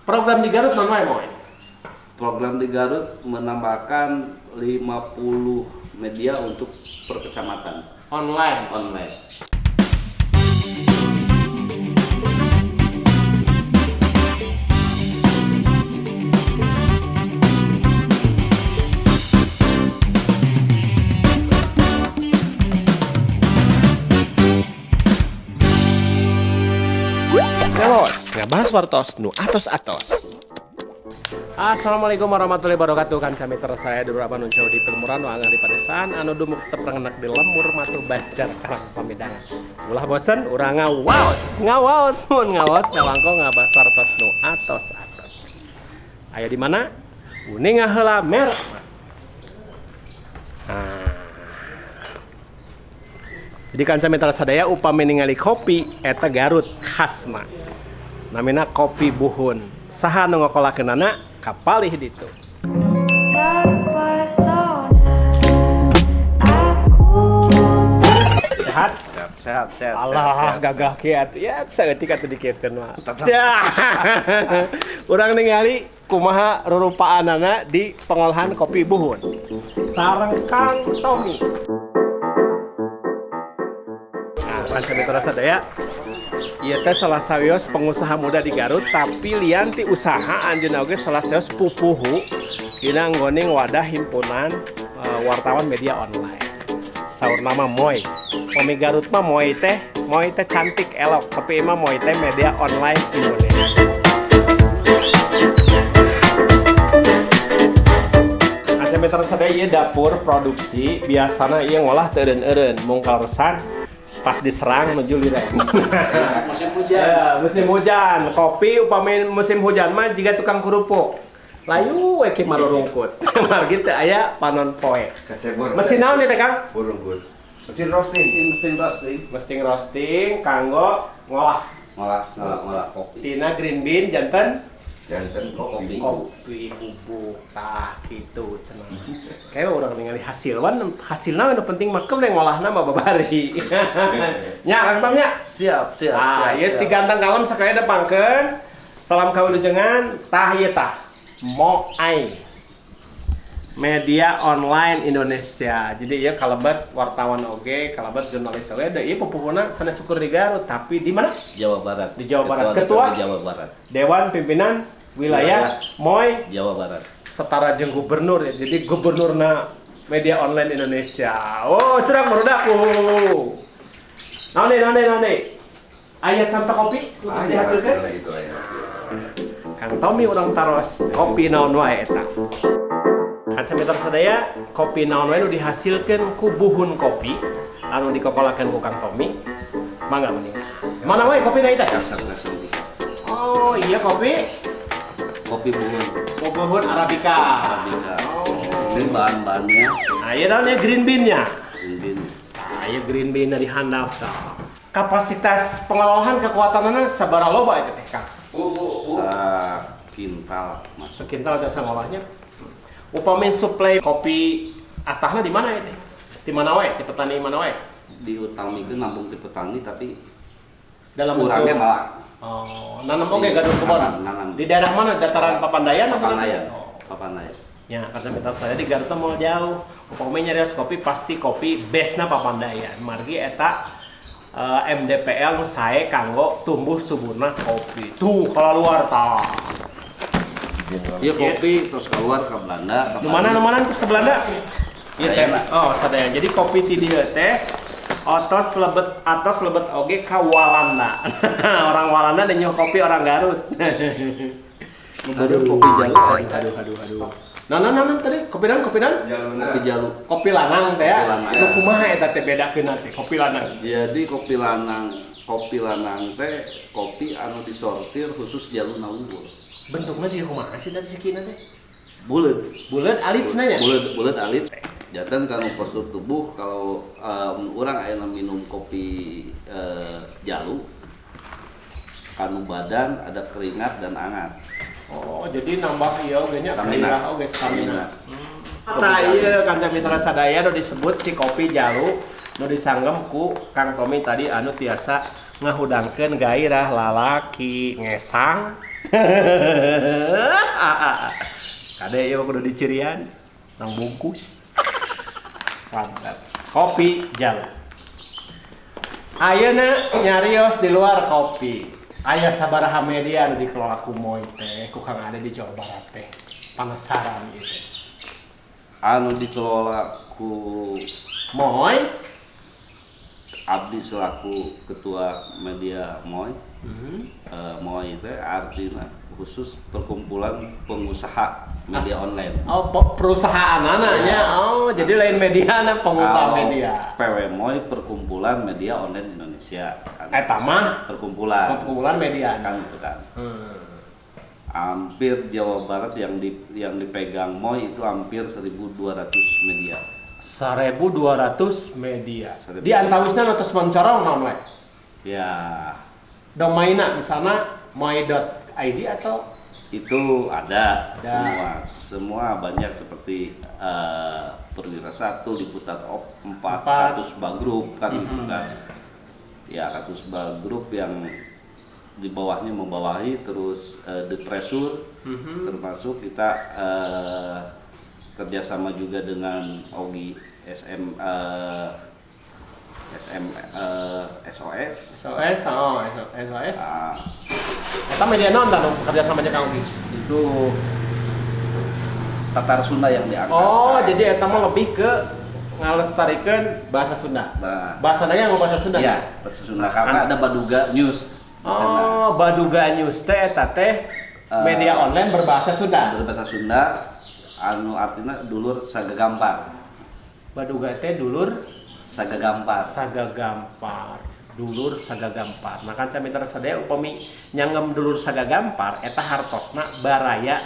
Program di Garut naon wae, Moy? Program di Garut menambahkan 50 media untuk per kecamatan. Online. Online. Ngawas, ngabahas wartos nu atos-atos. Assalamualaikum warahmatullahi wabarakatuh. Kanca mitra saya Dulur Abah Nuncau di Pelmuran Wangah di Padesaan anu dumuk teprengenak di lemur matu Banjar Karang Pamidangan. Ulah bosen urang ngawaos, ngawaos mun ngawaos ngawangko ngabahas wartos nu atos-atos. Aya di mana? Uninga heula merek. Nah. Jadi kanca mitra sadaya upami ningali kopi eta Garut khasna. Namina kopi buhun. Saha nu ngokolakeunana kapalih ditu. Terpesona aku. Sehat? Sehat, sehat, sehat. Allah sehat, gagah kiat. Ya saeutik atuh dikieukeun mah. Ya. Urang ningali kumaha rurupaanana di pengolahan kopi buhun. Sareng Kang Tommy. Nah, kanca mitra sadaya, ieu teh salah sawios pengusaha muda di Garut, tapi lian ti usaha anjeunna oge salah sawios pupuhu dina nggoning wadah himpunan wartawan media online. Saur nama Moy. Pami Garut mah Moy teh cantik elok, tapi emang Moy teh media online Indonesia. Kanca mitra sadaya, ieu dapur produksi biasana ieu ngolah teu eureun-eureun mungkal resan pas diserang menuju liren. Musim hujan. Ya, musim hujan, kopi upami musim hujan mah jiga tukang kerupuk. Layu we ki marurungkut. Margi teu aya panon poe. Kecebur. Mesin naon ieu teh, Kang? Burungkut. Mesin roasting. Mesin roasting. Mesin roasting kanggo ngolah Ngolah, ngolah, ngolah kopi. tina green bean janten Janten kopi. Kopi bubuk tah kitu cenah. Kayak urang ningali hasil wan hasilna nu penting mah keun ngolahna mah babari. Nya Kang Tom nya. Siap, siap, Ah, siap. ieu si ganteng kalem sakali depangkeun. Salam kawilujengan, tah ieu tah. Moai. Media online Indonesia. Jadi ieu kalebet wartawan oge, kalebet jurnalis oge, da ieu pupuhuna sanes ukur di Garut, tapi di mana? Jawa Barat. Di Jawa Barat. Ketua? DPRD Jawa Barat. Dewan Pimpinan Wilayah Moy Jawa Barat. Setara jeung gubernur ya. Jadi gubernurna media online Indonesia. Oh, cerah barudak. Oh. Naon deui, naon deui, naon deui? Aya contoh kopi nu geus dihasilkeun? Itu aya. Kang Tommy urang taros kopi naon wae eta. Kanca mitra sadaya, kopi naon wae nu dihasilkeun ku buhun kopi anu dikokolakeun ku Kang Tommy. Mangga mending. Mana wae kopina eta? Oh, iya kopi. Kopi buhun. Kopi buhun Arabica. Arabica. Oh. Ini bahan-bahannya. Nah, iya naon ya green bean-nya. Green bean. Nah, iya green bean dari handap tah. Kapasitas pengolahan kekuatannya sabaraha loba itu teh, Kang? Sekintal, Mas. Sekintal jasa ngolahnya. Upami suplai kopi atahna di mana itu? Di mana wae? Di petani mana wae? Di utami itu nampung di petani tapi Dalam kurangnya bentuk malah. Oh, nanam oge gaduh kebon. Nanam, nanam. Di daerah mana? Dataran Papandayan apa? Papandayan. Oh. Papandayan. Ya, karena minta saya di Garut mau jauh. Upami nyarios kopi pasti kopi base-na Papandayan. Margi eta MDPL nu sae kanggo tumbuh suburna kopi. Tuh, kalau luar tah. Iya kopi terus keluar ke Belanda. Ke Nu mana Bali. nu mana terus ke Belanda? Iya teh. Sadayana. Oh, sadaya. Jadi kopi ti dieu teh atos lebet oge ka Walanda. Orang Walanda nyenyuh kopi orang Garut. Aduh, kopi jalu. Aduh, aduh, aduh. Nah, nah, nah, nah, tadi kopi naon, kopi naon? Kopi jalu. Kopi lanang teh ya. Kopi lanang. Nu kumaha eta teh bedakeun teh kopi lanang? Jadi kopi lanang teh kopi anu disortir khusus jaluna unggul. Bentuknya juga kumaha sih dari sikina teh? Buleut. Buleut alit cenah nya? Buleut, buleut alit. Janten kanu postur tubuh kalau urang ayeuna minum kopi jalu kanu badan ada keringat dan angat. Oh, jadi nambah ieu oge nya Stamina. keringat oge stamina. Nah, iya kanca mitra sadaya nu disebut si kopi jalu nu disanggem ku Kang Tommy tadi anu tiasa ngahudangkeun gairah lalaki ngesang. Kade ieu kudu dicirian nang bungkus. Mantap. Kopi Jalu. Ayeuna nyarios di luar kopi. Aya sabaraha media anu dikelola ku Moy teh, ku Kang Ade di Jawa Barat teh. Penasaran ieu teh. Anu dikelola ku Moy, abdi selaku ketua media Moy. Moy itu artinya khusus perkumpulan pengusaha media online. Oh, perusahaan anaknya. Oh, jadi lain media na pengusaha Kalau media. PW Moy, Perkumpulan Media Online Indonesia. Kan. Eta mah perkumpulan perkumpulan media. Kan itu kan. Hampir Jawa Barat yang dipegang Moy itu hampir 1.200 media. 1200 media. 1200. Di antawisna nu tos mencorong naon we? Ya, Domainna misalnya moy.id atau itu ada, Ada. Semua semua banyak seperti Perwira 1, Liputan 4, 4. Katusba Group kan gitu kan. Ya, Katusba Group yang di bawahnya membawahi terus The Pressure, termasuk kita kerjasama juga dengan Ogi SM SM SOS. SOS, oh SOS. Ah, Eta media naon tah nu kerja sama jeung Kang Ogi? Itu Tatar Sunda yang diangkat. Oh, jadi eta mah lebih ke ngalestarikeun bahasa Sunda. Nah. Bahasa nanya nggak bahasa Sunda? Iya, bahasa Sunda karena ada Baduga News di sana. Oh, Baduga News teh eta teh media online berbahasa Sunda. Berbahasa Sunda anu artinya dulur sagagampar. Baduga teh dulur Sagagampar. Sagagampar. Dulur sagagampar. Nah kan mitra sadaya, upami nyanggem dulur sagagampar eta hartosna baraya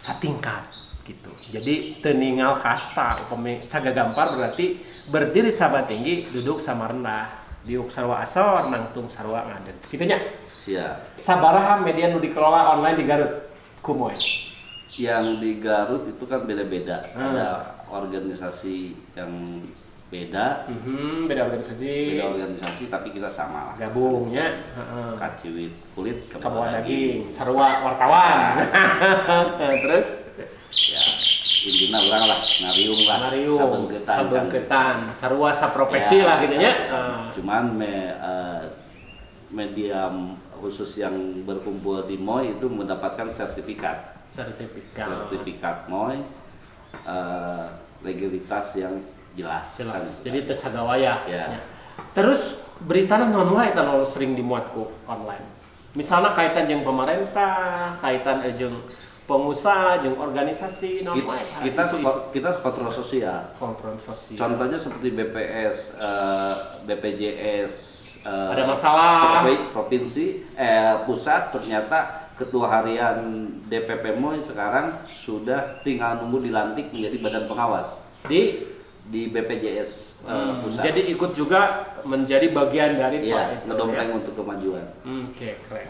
satingkat gitu. Jadi teu ningal kasta, upami sagagampar berarti berdiri sama tinggi, duduk sama rendah. Diuk sarua asor, nangtung sarua ngadeg. Kitu nya. Siap. Sabaraha media nu dikelola online di Garut? Ku Moy. Yang di Garut itu kan beda-beda. Ada organisasi yang beda, Beda organisasi. Beda organisasi tapi kita sama lah. Gabungnya. Heeh. Kaciwit kulit Kabawa daging, sarua wartawan. Terus Ya, intinya urang lah, ngariung lah, ngariung, sabeungkeutan kan. sabeungkeutan, sarua saprofesi Ya. lah gitu nya. Heeh. Cuman media khusus yang berkumpul di MOI itu mendapatkan sertifikat. Sertifikat. Sertifikat MOI legalitas yang jelas. Jelas. Kan. Jadi teu sagawayah. Ya. Nya. Terus beritana naon wae eta nu sering dimuat ku online? Misalnya kaitan jeung pemerintah, kaitan jeung pengusaha, jeung organisasi, naon Kita, wae kita, isu-isu. Kita kontrol sosial. Kontrol sosial. Contohnya seperti BPS, BPJS, Ada masalah. Provinsi, pusat, ternyata ketua harian DPP MOI sekarang sudah tinggal nunggu dilantik menjadi badan pengawas Di di BPJS pusat. Jadi ikut juga menjadi bagian dari Iya, itu, ngedompleng ya. untuk kemajuan. Oke, keren.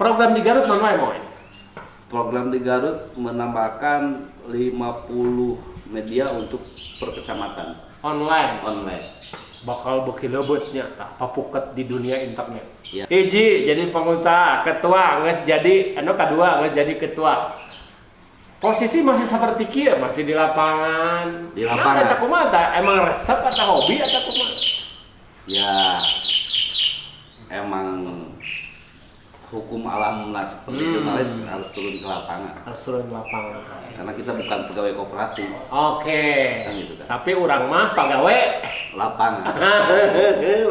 Program di Garut naon wae, Moy? Program di Garut menambahkan 50 media untuk per kecamatan Online. Online. Bakal beuki leubeutnya tah papuket di dunia internet. Iya. Hiji jadi pengusaha, ketua geus jadi anu kadua geus jadi ketua. Posisi masih seperti kieu, masih di lapangan. Di lapangan. Nah, eta kumaha tah? Emang resep atau hobi atau kumaha? Ya, emang hukum alam lah seperti jurnalis harus turun ke lapangan. Harus turun ke lapangan. Karena kita bukan pegawai koperasi. Oke. Kan gitu kan. Tapi urang mah pegawai Lapangan.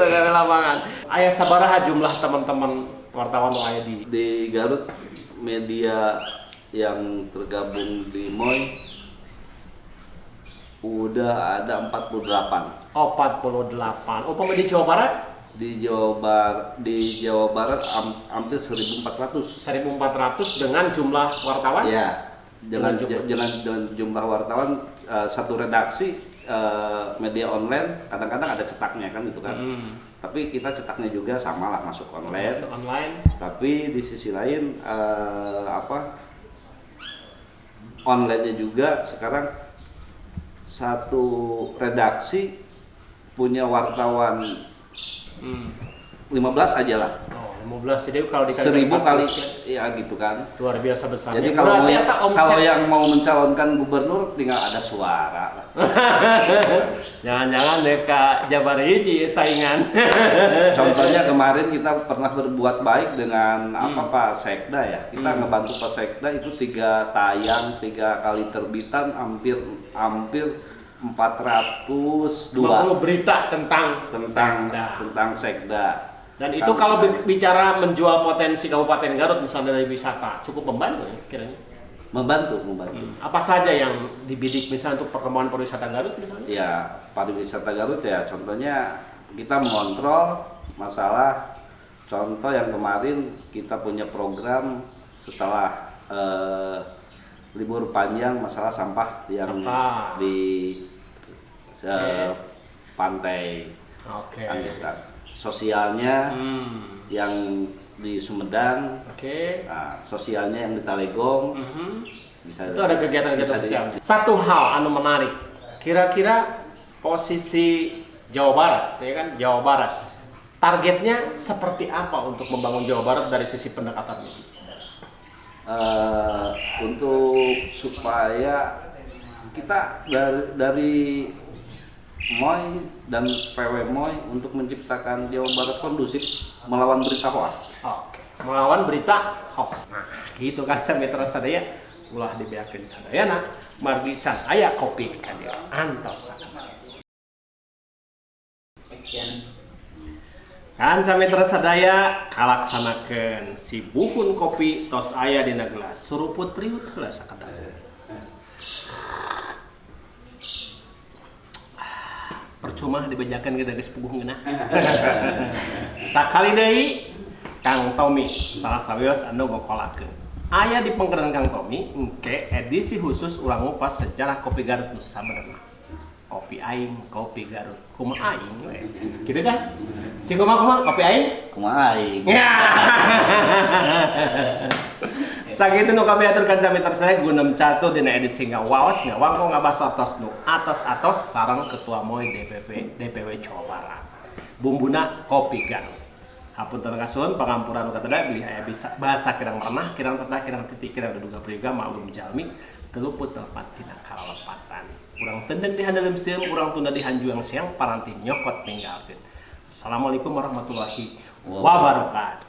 pegawai lapangan. Aya sabaraha jumlah teman-teman wartawan nu aya di Di Garut media yang tergabung di MOI udah ada 48. Oh, 48. Oh, di Jawa Barat? Di Jawa Barat hampir 1.400. 1.400 dengan jumlah wartawan? Ya, dengan Dengan jumlah- dengan jumlah wartawan satu redaksi media online kadang-kadang ada cetaknya kan gitu kan. Tapi kita cetaknya juga sama lah masuk online. Masuk online. Tapi di sisi lain apa, online-nya juga sekarang satu redaksi punya wartawan 15 aja lah. Oh, 15 jadi kalau dikali 1000 kali ya gitu kan. Luar biasa besarnya. Jadi kalau kalau yang mau mencalonkan gubernur tinggal ada suara lah. Jangan-jangan deh Kak Jabar hiji saingan. Contohnya kemarin kita pernah berbuat baik dengan apa Pak Sekda ya. Kita ngebantu Pak Sekda itu 3 tayang, 3 kali terbitan hampir 420 berita tentang Sekda. Tentang Sekda. Dan itu kalau bicara menjual potensi Kabupaten Garut misalnya dari wisata, cukup membantu ya kiranya? Membantu. Apa saja yang dibidik misalnya untuk perkembangan pariwisata Garut misalnya? Ya, pariwisata Garut ya contohnya kita mengontrol masalah, contoh yang kemarin kita punya program setelah libur panjang masalah sampah yang di pantai. Oke. Sosialnya yang di Sumedang, nah, sosialnya yang di Talegong, bisa itu ada kegiatan-kegiatan sosial. Satu hal anu menarik, kira-kira posisi Jawa Barat, ya kan Jawa Barat, targetnya seperti apa untuk membangun Jawa Barat dari sisi pendekatannya? Untuk supaya kita dari MOI dan PW MOI untuk menciptakan Jawa Barat kondusif melawan berita hoax. Oke, melawan berita hoax. Nah, gitu kan mitra sadaya, ulah dibeakeun sadayana, margi can aya kopi ka dieu antos. Kanca mitra sadaya kalaksanakeun si buhun kopi tos aya dina gelas suruput riut heula sakedap. Percuma dibejakan ke geus puguh ngeunah. Sakali deui Kang Tommy salah sawios anu ngokolakeun. Aya di pengkereun Kang Tommy engke edisi khusus urang ngupas sejarah kopi Garut nu sabenerna. Kopi aing, kopi Garut. Kumaha aing we. Kitu kan? Cing kumaha kopi aing? Kumaha aing. Sakitu nu kami aturkan mitra saya gunem catu dina edisi ngawaos ngawangkong ngabahas atos nu atos-atos sareng Ketua MOI DPP DPW Jawa Barat. Bumbuna kopi Garut. Hapunten kasuhun pangampura nu kateda bilih aya bisa bahasa kirang merenah, kirang tetah, kirang titik, kirang duduga prayoga maklum jalmi teluput telepat tina kalalepatan. Urang tenden di handalem sieum, urang tunda di hanjuang siang paranti nyokot ninggalkeun. Assalamualaikum warahmatullahi wabarakatuh.